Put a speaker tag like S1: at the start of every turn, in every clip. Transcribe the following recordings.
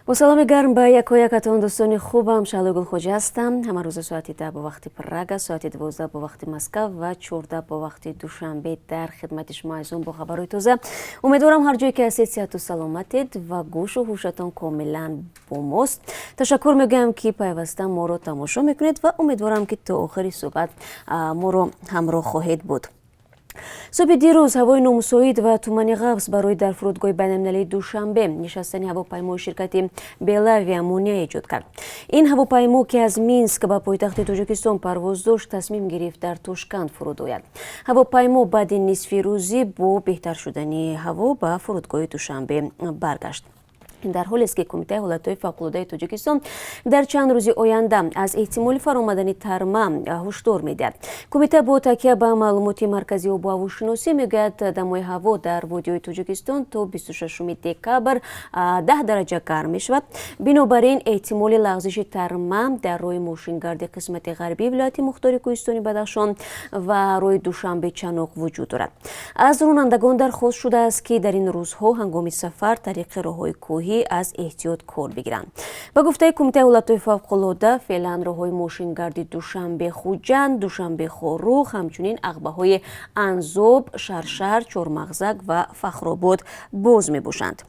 S1: Бо саломи гарм ба якоякатон, дӯстони хубам. Шаҳлои Гулхоҷа ҳастам. Ҳама рӯза соати 10 бо вақти Прага, соати 12 бо вақти Москав ва 14 бо вақти Душанбе дар хидмати шумо азизон бо хабарҳои тоза. Умедворам, ҳар ҷое ки ҳастед, сиҳату саломатед ва гӯшу ҳушатон комилан бо мост. Ташаккур мегӯям, ки пайваста моро тамошо мекунед, ва умедворам, ки то охири суҳбат моро ҳамроҳ хоҳед буд. Субҳи дирӯз ҳавои номусоид ва тумани ғафз барои дар фурудгоҳи байналмилалии Душанбе нишастани ҳавопаймои ширкати Белавия монеа эҷод кард. Ин ҳавопаймо, ки аз Минск ба пойтахти Тоҷикистон парвоз дошт, тасмим гирифт дар Тошканд фуруд ояд. Ҳавопаймо баъди нисфи рӯзӣ бо беҳтар шудани ҳаво ба фурудгоҳи Душанбе баргашт. Дар ҳолест, ки Кумитаи ҳолатҳои фавқулодаи Тоҷикистон дар чанд рӯзи оянда аз эҳтимоли фаромадани тарма ҳушдор медиҳад. Кумита бо такя ба маълумоти Маркази обу ҳавошиносӣ мегӯяд, дамои ҳаво дар водиҳои Тоҷикистон то 26 декабр 10 дараҷа гарм мешавад. Бинобар ин эҳтимоли лағзиши тарма дар роҳи мошингарди қисмати ғарбии вилояти мухтори Кӯҳистони Бадахшон ва роҳи Душанбе Чаноқ вуҷуд дорад. Аз ронандагон дархост шудааст, ки дар ин рӯзҳо ҳангоми сафар тариқи роҳҳои кӯҳӣ аз эҳтиёт кор бигиранд. Ба гуфтаи Кумитаи ҳолатҳои фавқулода, феълан роҳҳои мошингарди Душанбе Хуҷанд, Душанбе Хоруғ, ҳамчунин ағбаҳои Анзоб, Шаршар, Чормағзак ва Фахробод боз мебошанд.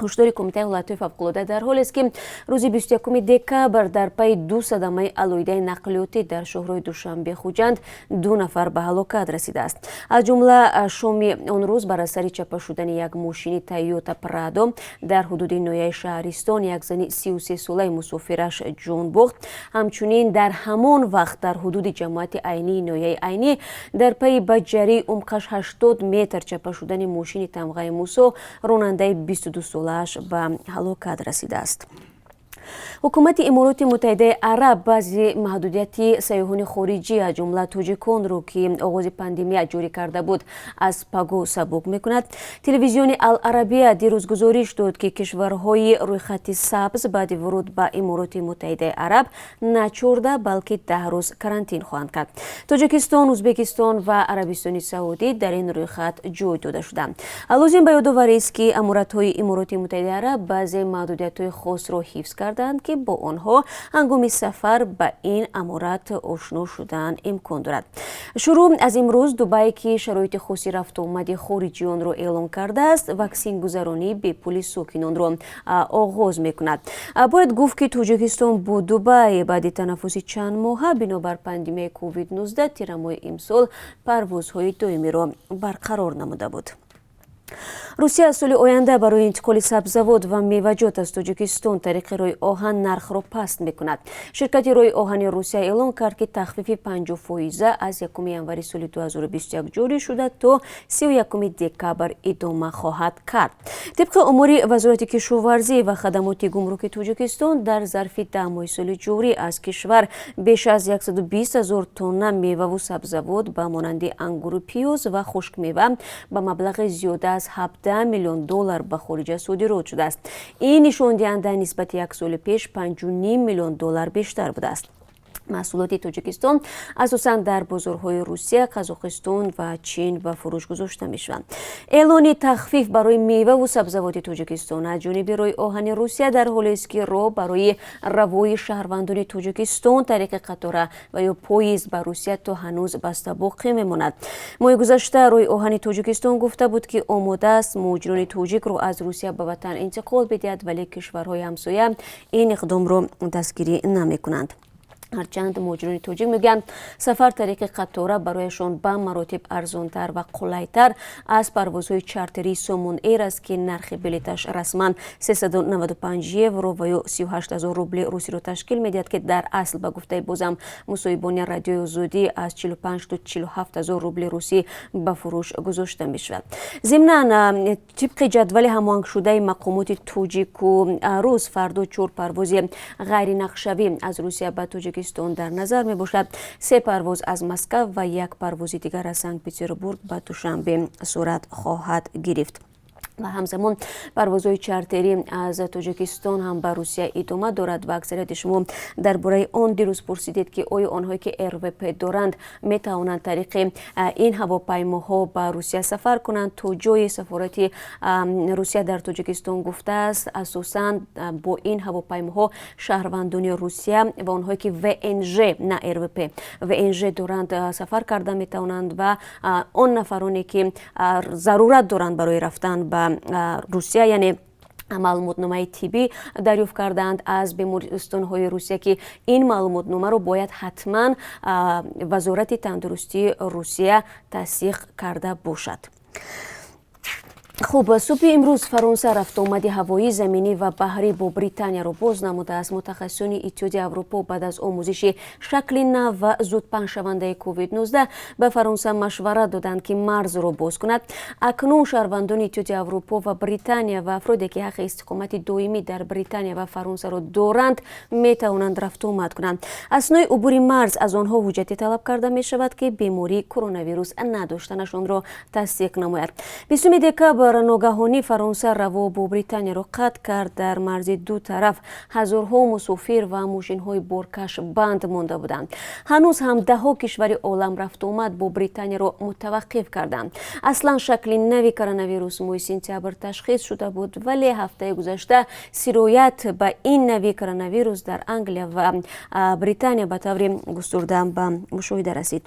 S1: Ҳушдори Кумитаи ҳолатҳои фавқулода дар ҳолест, ки рӯзи 21 декабр дар пайи ду садамаи алоҳидаи нақлиётӣ дар шоҳроҳи Душанбе Хуҷанд ду нафар ба ҳалокат расидааст. Аз ҷумла шоми он рӯз бар асари чапа шудани як мошини Тойота Прадо дар ҳудуди ноҳияи Шаҳристон як зани 33-солаи мусофираш ҷон бохт. Ҳамчунин дар ҳамон вақт дар ҳудуди ҷамоати Айнии ноҳияи Айнӣ дар пайи ба ҷарии умқаш 80 метр чапа шудани мошини тамғаи Мусо ронандаи 22 солааш ба ҳалокат расидааст. Ҳукумати Имороти Муттаҳидаи Араб баъзе маҳдудияти сайёҳони хориҷӣ, аз ҷумла тоҷиконро, ки оғози пандемия ҷорӣ карда буд, аз паго сабук мекунад. Телевизиони Ал-Арабия дирӯз гузориш дод, ки кишварҳои рӯйхати сабз баъди вуруд ба Имороти Муттаҳидаи Араб на 14, балки 10 рӯз карантин хоҳанд кард. Тоҷикистон, Ӯзбекистон ва Арабистони Саудӣ дар ин рӯйхат ҷой дода шуданд. Лозим ба ёдоварист, ки аморатҳои Имороти Муттаҳидаи Араб баъзе маҳдудиятҳои хосро ҳифз карданд, ки бо онҳо ҳангоми сафар ба ин аморат ошно шудан имкон дорад. Шурӯъ аз имрӯз Дубай, ки шароити хоси рафтуомади хориҷиёнро эълон кардааст, ваксингузаронии бепули сокинонро оғоз мекунад. Бояд гуфт, ки Тоҷикистон бо Дубай баъди танаффуси чанд моҳа бинобар пандемияи COVID-19 тирамоҳи имсол парвозҳои доимиро барқарор намуда буд. Русия аз соли оянда барои интиқоли сабзавот ва меваҷот аз Тоҷикистон тариқи роҳи оҳан нархро паст мекунад. Ширкати роҳи оҳани Русия эълон кард, ки тахфифи 50 фоиза аз 1 январи соли 2021 ҷорӣ шуда, то 31 декабр идома хоҳад кард. Тибқи омори Вазорати кишоварзӣ ва хадамоти гумруки Тоҷикистон, дар зарфи 10 моҳи соли ҷорӣ аз кишвар беш аз 120 ҳазор тонна меваву сабзавот ба монанди ангуру пиёз ва хушкмева ба маблағи зиёда аз 17 миллион доллар ба хориҷа содирот шудааст. Ин нишондиҳанда нисбати як соли пеш 5,5 миллион доллар бештар будааст. Маҳсулоти Тоҷикистон асосан дар бозорҳои Русия, Қазоқистон ва Чин ба фурӯш гузошта мешаванд. Эълони тахфиф барои меваву сабзавоти Тоҷикистон аз ҷониби роҳи оҳани Русия дар ҳолест, ки роҳ барои равои шаҳрвандони Тоҷикистон тариқи қатора ва ё поезд ба Русия то ҳанӯз баста боқӣ мемонад. Моҳи гузашта роҳи оҳани Тоҷикистон гуфта буд, ки омода аст муҳоҷирони тоҷикро аз Русия ба ватан интиқол бидиҳад, вале кишварҳои ҳамсоя ин иқдомро дастгирӣ намекунанд. Ҳарчанд муҳоҷирони тоҷик мегӯянд, сафар тариқи қатора барояшон ба маротиб арзонтар ва қулайтар аз парвозҳои чартерии Сомон Эйр аст, ки нархи билеташ расман 395 евро ва ё 38 ҳазор рубли русиро ташкил медиҳад, ки дар асл, ба гуфтаи бозам мусоҳибони Радиои Озодӣ, аз 45 то 47 ҳазор рубли русӣ ба фурӯш гузошта мешавад. Зимнан, тибқи ҷадвали ҳамоҳангшудаи мақомоти тоҷику рус, фардо чор парвози ғайринақшавӣ аз Русия ба Тоҷикистон дар назар мебошад. Се парвоз аз Москав ва як парвози дигар аз Санкт Петербург ба Душанбе сурат хоҳад гирифт. Ва ҳамзамон парвозҳои чартерӣ аз Тоҷикистон ҳам ба Русия идома дорад. Ва аксарияти шумо дар бораи он дирӯз пурсидед, ки оё онҳое ки РВП доранд, метавонанд тариқи ин ҳавопаймоҳо ба Русия сафар кунанд. То ҷои сафорати Русия дар Тоҷикистон гуфтааст, асосан бо ин ҳавопаймоҳо шаҳрвандони Русия ва онҳое ки ВНЖ, на РВП, ВНЖ доранд, сафар карда метавонанд ва он нафароне ки зарурат доранд барои рафтан ба Русия, яъне маълумотномаи тиббӣ дарёфт кардаанд аз бемористонҳои Русия, ки ин маълумотномаро бояд ҳатман Вазорати тандурустии Русия тасдиқ карда бошад. Хуб, субҳи имрӯз Фаронса рафтуомади ҳавоӣ, заминӣ ва баҳрӣ бо Британияро боз намудааст. Мутахассисони Иттиҳоди Аврупо баъд аз омӯзиши шакли нав ва зудпаҳншавандаи COVID-19 ба Фаронса машварат доданд, ки марзро боз кунад. Акнун шаҳрвандони Иттиҳоди Аврупо ва Британия ва афроде ки ҳаққи истиқомати доимӣ дар Британия ва Фаронсаро доранд, метавонанд рафтуомад кунанд. Аснои убури марз аз онҳо ҳуҷҷате талаб карда мешавад, ки бемории коронавирус надоштанашонро тасдиқ намояд. 20 декабр ногаҳонӣ Фаронса раво бо Британияро қатъ кард. Дар марзи ду тараф ҳазорҳо мусофир ва мошинҳои боркаш банд монда буданд. Ҳанӯз ҳам даҳҳо кишвари олам рафтуомад бо Британияро мутаваққиф карданд. Аслан шакли нави коронавирус моҳи сентябр ташхис шуда буд, вале ҳафтаи гузашта сироят ба ин нави коронавирус дар Англия ва Британия ба таври густурда ба мушоҳида расид.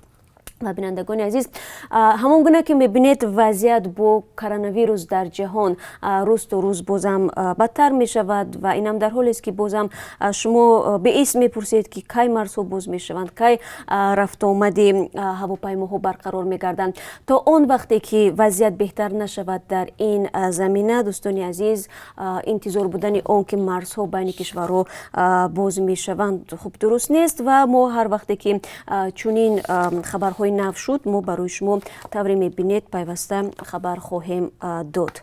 S1: Ва бинандагони азиз, ҳамон гуна ки мебинед, вазъият бо коронавирус дар ҷаҳон рӯз то рӯз бозам бадтар мешавад. Ва инам дар ҳолест, ки бозам шумо беист мепурсед, ки кай марзҳо боз мешаванд, кай рафтуомади ҳавопаймоҳо барқарор мегарданд. То он вақте ки вазъият беҳтар нашавад дар ин замина, дӯстони азиз, интизор будани он ки марзҳо байни кишварҳо боз мешаванд, хуб, дуруст нест. Ва мо ҳар вақте ки чунин хабарҳои нав шуд, мо барои шумо, тавре мебинед, пайваста хабар хоҳем дод.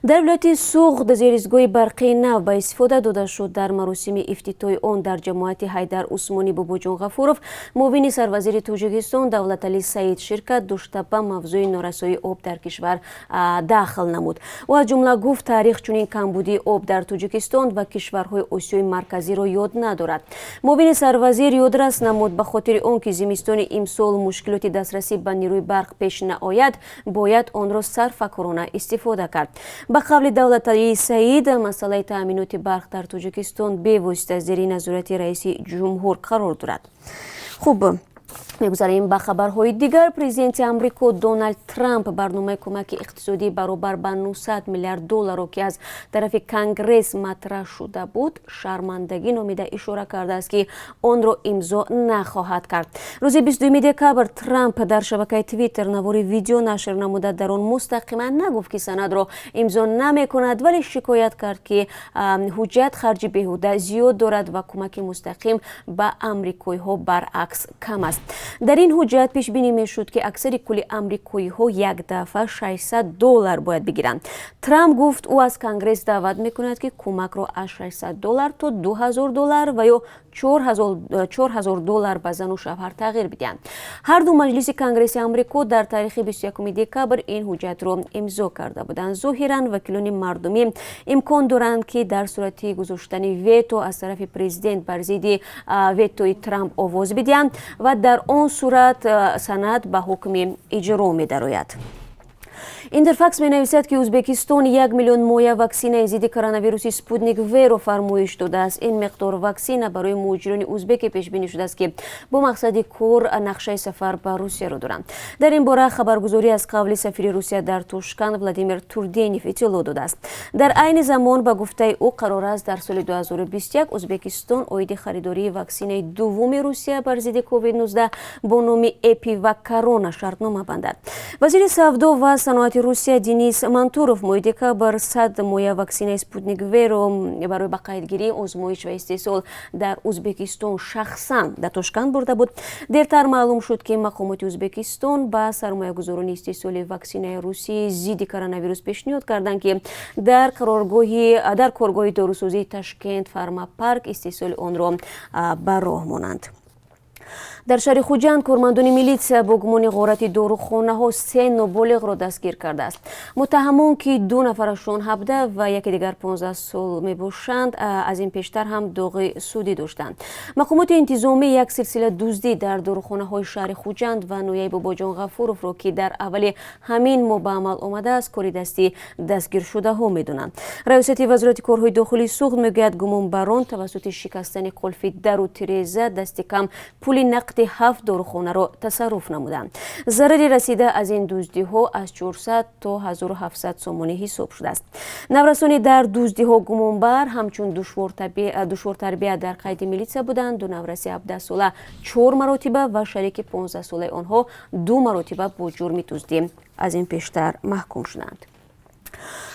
S1: Дар вилояти Суғд зеризгоҳи барқии нав ба истифода дода шуд. Дар маросими ифтитоҳи он дар ҷамоати Ҳайдар Усмонӣ Бобоҷон Ғафуров муовини сарвазири Тоҷикистон Давлаталӣ Саид ширкат дошта, ба мавзӯи норасоии об дар кишвар дахл намуд. Ӯ аз ҷумла гуфт, таърих чунин камбудии об дар Тоҷикистон ва кишварҳои Осиёи Марказиро ёд надорад. Муовини сарвазир ёдрас намуд, ба хотири он ки зимистони имсол мушкилоти дастрасӣ ба нерӯи барқ пеш наояд, бояд онро сарфакорона истифода кард. Ба қавли Давлаталии Саид, масъалаи таъминоти барқ дар Тоҷикистон бевосита зери назорати раиси ҷумҳур қарор дорад. Хуб, мегузарем ба хабарҳои дигар. Президенти Амрико Доналд Трамп барномаи кӯмаки иқтисодӣ баробар ба 900 миллиард долларро, ки аз тарафи Конгресс матраҳ шуда буд, шармандагӣ номида, ишора кардааст, ки онро имзо нахоҳад кард. Рӯзи 22 декабр Трамп дар шабакаи Твиттер навори видео нашр намуда, дар он мустақиман нагуфт, ки санадро имзо намекунад, вале шикоят кард, ки ҳуҷҷат харҷи беҳуда зиёд дорад ва кӯмаки мустақим ба амрикоиҳо баръакс кам аст. Дар ин ҳуҷҷат пешбинӣ мешуд, ки аксари кулли амрикоиҳо як дафъа 600 доллар бояд бигиранд. Трамп гуфт, ӯ аз Конгресс даъват мекунад, ки кӯмакро аз 600 доллар то 2000 доллар ва ё 4000 доллар ба зану шавҳар тағйир бидиҳанд. Ҳарду маҷлиси Конгресси Амрико дар таърихи 21 декабр ин ҳуҷҷатро имзо карда буданд. Зоҳиран, вакилони мардумӣ имкон доранд, ки дар сурати гузоштани вето аз тарафи президент бар зидди ветои Трамп овоз бидиҳанд ва дар он сурат санад ба ҳукми иҷро медарояд. Интерфакс менависад, ки Ӯзбекистон 1 миллион моя ваксинаи зидди коронавируси Спутник Вро фармоиш додааст. Ин миқдор ваксина барои муҳоҷирони узбеке пешбинӣ шудааст, ки бо мақсади кор нақшаи сафар ба Русияро доранд. Дар ин бора хабаргузорӣ аз қавли сафири Русия дар Тошканд Владимир Турденев иттилоъ додааст. Дар айни замон, ба гуфтаи ӯ, қарор аст дар соли 2021 Ӯзбекистон оиди харидории ваксинаи дуввуми Русия бар зидди COVID-19 бо номи Эпиваккорона шартнома бандад. Вазири савдо ва саноати Русия Денис Мантуров моҳи декабр 100 моя ваксинаи Спутник Вро барои ба қайдгирӣ, озмоиш ва истеҳсол дар Ӯзбекистон шахсан дар Тошканд бурда буд. Дертар маълум шуд, ки мақомоти Ӯзбекистон ба сармоягузорони истеҳсоли ваксинаи русии зидди коронавирус пешниҳод карданд, ки дар коргоҳи дорусозии Ташкент Фармапарк истеҳсоли онро ба роҳ монанд. Дар шаҳри Хуҷанд кормандони милитсия бо гумони ғорати дорухонаҳо се ноболиғро дастгир кардааст. Муттаҳамон, ки ду нафарашон 17 ва яке дигар 15 сол мебошанд, аз ин пештар ҳам доғи судӣ доштанд. Мақомоти интизомӣ як силсила дуздӣ дар дорухонаҳои шаҳри Хуҷанд ва ноҳияи Бобоҷон Ғафуровро, ки дар аввали ҳамин моҳ ба амал омадааст, кори дасти дастгиршудаҳо медонанд. Раёсати Вазорати корҳои дохилии Суғд мегӯяд, гумонбарон тавассути шикастани қулфи дару тиреза дасти кам пули нақди ҳафт дорухонаро тасарруф намуданд. Зарари расида аз ин дуздиҳо аз 400 то 1700 сомонӣ ҳисоб шудааст. Наврасони дар дуздиҳо гумонбар ҳамчун душвортарбия дар қайди милитсия буданд. Ду навраси 17сола чор маротиба ва шарики 15солаи онҳо ду маротиба бо ҷурми дуздӣ аз ин пештар маҳкум шуданд.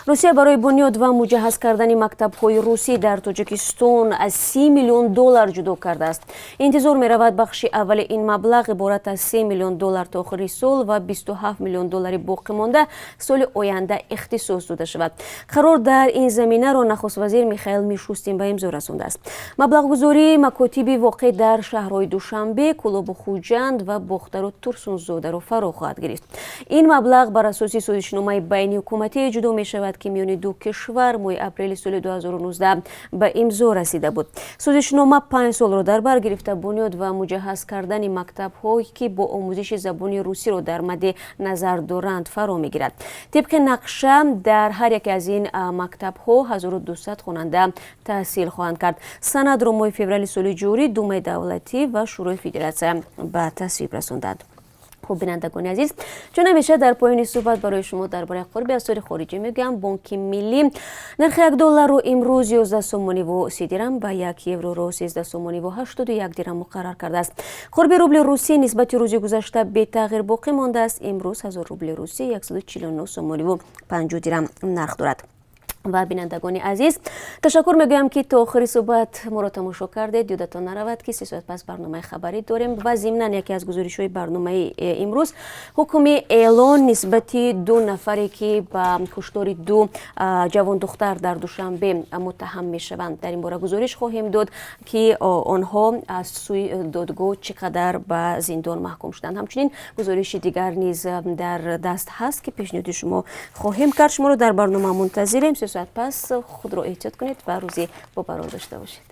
S1: Русия барои бунёд ва муҷаҳҳаз кардани мактабҳои русӣ дар Тоҷикистон аз 30 миллион доллар ҷудо кардааст. Интизор меравад, бахши аввали ин маблағ иборат аз 3 миллион доллар то охири сол ва 27 миллион доллари боқӣ монда соли оянда ихтисос дода шавад. Қарор дар ин заминаро нахуствазир Михаил Мишустин ба имзо расондааст. Маблағгузории макотиби воқеъ дар шаҳрҳои Душанбе, Кӯлобу Хуҷанд ва Бохтару Турсунзодаро фаро хоҳад гирифт. Ин маблағ бар асоси созишномаи байниҳукуматӣ ҷудо мешавад, ки миёни ду кишвар моҳи апрели соли 2019 ба имзо расида буд. Созишнома 5 солро дар бар гирифта, бунёд ва муҷаҳҳаз кардани мактабҳое, ки бо омӯзиши забони русиро дар мадди назар доранд, фаро мегирад. Тибқи нақша, дар ҳар яке аз ин мактабҳо 1200 хонанда таҳсил хоҳанд кард. Санадро моҳи феврали соли ҷорӣ Думаи давлатӣ ва Шӯрои Федератсия ба тасвиб расонданд. Хуб, бинандагони азиз, чун ҳамеша дар поёни суҳбат барои шумо дар бораи қурби асъори хориҷӣ мегӯям. Бонки Миллӣ нархи 1 долларро имрӯз 11 сомониву 30 дирам ва 1 евроро 13 сомониву 81 дирам муқаррар кардааст. Қурби рубли русӣ нисбати рӯзи гузашта бетағйир боқӣ мондааст. Имрӯз 1000 рубли русӣ 149 сомониву 50 дирам нарх дорад. Ва бинандагони азиз, ташаккур мегӯям, ки то охири суҳбат моро тамошо кардед. Ёдатон наравад, ки 3 соат пас барномаи хабарӣ дорем ва зимнан яке аз гузоришҳои барномаи имрӯз ҳукми эълон нисбати ду нафаре, ки ба куштори ду ҷавондухтар дар Душанбе муттаҳам мешаванд, дар ин бора гузориш хоҳем дод, ки онҳо аз сӯи додгоҳ чӣ қадар ба зиндон маҳкум шуданд. Ҳамчунин гузориши дигар низ дар даст ҳаст, ки пешниҳоди шумо хоҳем кард. Шуморо дар барнома мунтазирем 3 соат пас. Худро эҳтиёт кунед ва рӯзи бобарор дошта бошед.